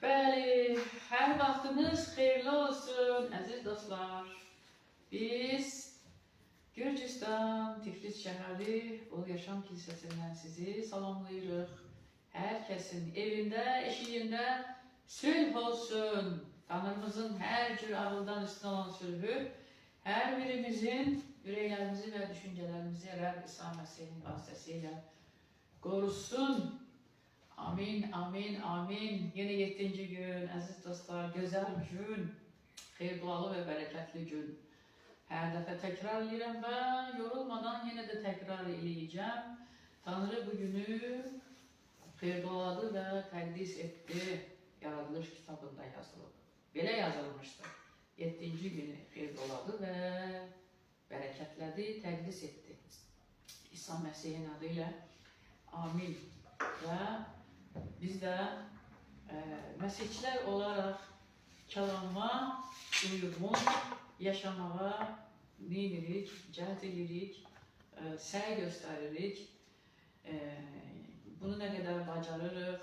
Bəli, hər vaxtınız xeyirli olsun, əziz dostlar. Biz Gürcüstan, Tiflis şəhəri, Bol Yaşam Kilsəsindən sizi salamlayırıq. Hər kəsin evində, eşiyində sülh olsun. Tanrımızın hər cür ağıldan üstün olan sülhü, hər birimizin ürəklərimizi və düşüncələrimizi Rəbb İsa Məsihin vasitəsilə qorusun. Amin, amin, amin. Yine 7. gün, əziz dostlar, gözəl gün, xeyir-dualı və bərəkətli gün. Hər dəfə təkrar eləyirəm və yorulmadan yenə də təkrar eləyəcəm. Tanrı bu günü xeyir-dualadı və təqdis etdi. Yaradılış kitabında yazılıb. Belə yazılmışdır. 7. günü xeyir-dualadı və bərəkətlədi, təqdis etdi. İsa Məsihin adı ilə amin. Və biz də məsihçilər olaraq kəlama uyğun yaşamağa neynirik, cəhd edirik, səy göstəririk. Bunu nə qədər bacarırıq,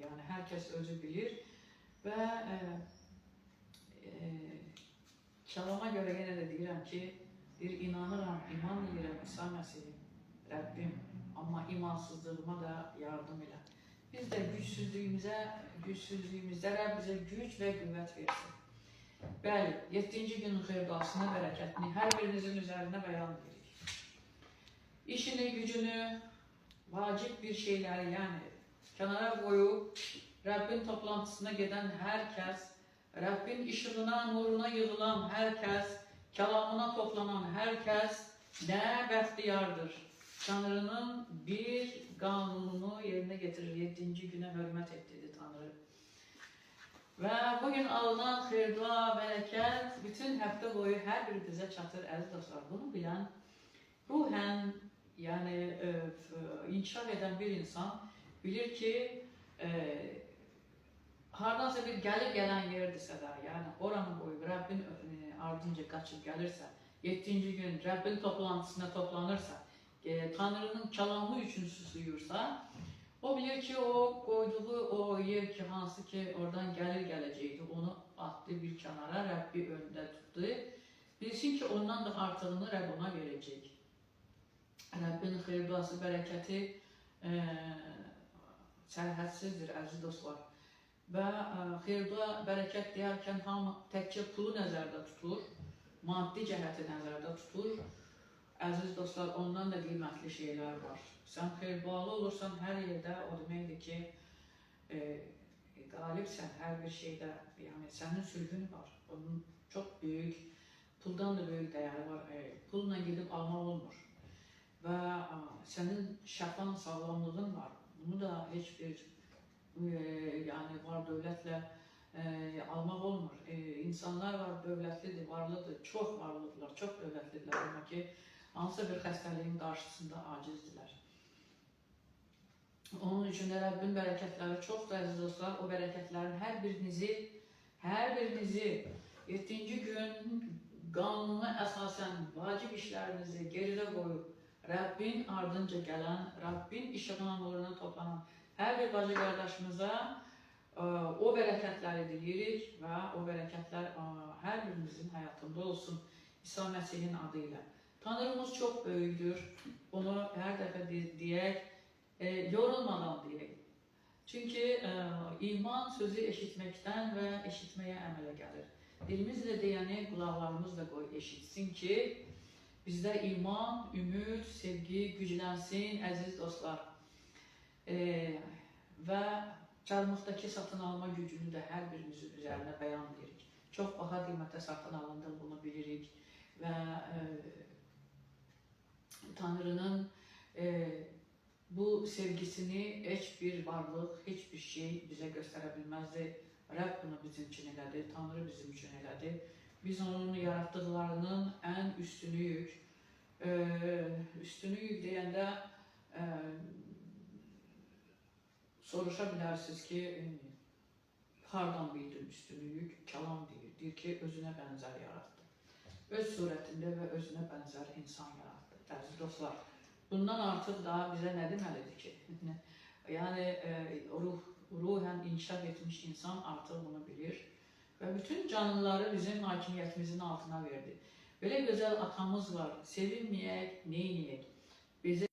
yəni hər kəs özü bilir və kəlama görə yenə də deyirəm ki, bir inanıram, iman edirəm İsa Məsihim, Rəbbim, amma imansızlığıma da yardım elə. Biz də gücsüzlüyümüzdə Rəbb bizə güc və qüvvət versin. Bəli, 7-ci günün xeyir-duasını, bərəkətini hər birinizin üzərinə bəyan edirik. İşini, gücünü, vacib bir şeyləri, yəni kənara qoyub Rəbbin toplantısına gedən hər kəs, Rəbbin işığına, nuruna yığılan hər kəs, kəlamına toplanan hər kəs nə bəxtiyardır. Tanrının bir qanununu yerinə getirir. 7-ci günə hörmət et, dedi Tanrı. Və bugün alınan xeyir-dua, bərəkət bütün həftə boyu hər bir bizə çatır, əziz dostlar. Bunu bilən, ruhən, yəni inkişaf edən bir insan bilir ki, hardansa bir gəlir gələn yerdirsə də, yəni oranı qoyub Rəbbin ardınca qaçıb gəlirsə, 7-ci gün Rəbbin toplantısına toplanırsa, Tanrının kəlamı üçün susuyursa, o bilir ki, o qoyduğu o yer ki, hansı ki, oradan gəlir gələcəkdi, onu atdı bir kənara, Rəbbi öndə tutdu. Bilsin ki, ondan da artığını Rəbb ona verəcək. Rəbbin xeyir-duası, bərəkəti sərhədsizdir, əziz dostlar. Və xeyir-dua, bərəkət deyərkən hamı təkcə pulu nəzərdə tutur, maddi cəhəti nəzərdə tutur. Əziz dostlar, ondan da qiymətli şeylər var. Sən xeyir-dualı olursan hər yerdə, o deməkdir ki, qalibsən hər bir şeydə, yəni sənin sülhün var. Onun çox böyük, puldan da böyük dəyəri var. Pulla gedib almaq olmur. Və sənin şəfan, sağlamlığın var. Bunu da heç bir yəni var dövlətlə almaq olmur. İnsanlar var, dövlətlidir, varlıdır, çox varlıdırlar, çox dövlətlidirlər. Amma ki, hansısa bir xəstəliyin qarşısında acizdirlər. Onun üçün də Rəbbin bərəkətləri çoxdur, əziz dostlar. O bərəkətlərin hər birinizi 7-ci gün qanuna əsasən vacib işlərinizi geridə qoyub, Rəbbin ardınca gələn, Rəbbin işığına, nuruna toplanan hər bir bacı qardaşımıza o bərəkətləri diləyirik və o bərəkətlər hər birimizin həyatında olsun İsa Məsihin adı ilə. Tanrımız çox böyükdür, bunu hər dəfə deyək, yorulmadan deyək. Çünki iman sözü eşitməkdən və eşitməyə əmələ gəlir. Dilimizlə deyəni qulaqlarımızla qoy eşitsin ki, bizdə iman, ümid, sevgi güclənsin, əziz dostlar. Və çarmıxdakı satın alma gücünü də hər birimizin üzərinə bəyan edirik. Çox baha qiymətə satın alındı, bunu bilirik və Tanrının bu sevgisini heç bir varlıq, heç bir şey bizə göstərə bilməzdi. Rəbb bunu bizim üçün elədi, Tanrı bizim üçün elədi. Biz onun yaratdıqlarının ən üstünüyük. Üstünüyük deyəndə soruşa bilərsiniz ki, hardan bildin üstünüyük? Kəlam deyir, deyir ki, özünə bənzər yaratdı. Öz surətində və özünə bənzər insan yaratdı. Əziz dostlar, bundan artıq daha bizə nə deməlidir ki? Yəni ruhən inkişaf etmiş insan artıq bunu bilir və bütün canlıları bizim hakimiyyətimizin altına verdi. Belə gözəl atamız var. Sevinməyək, neyniyək? Bizə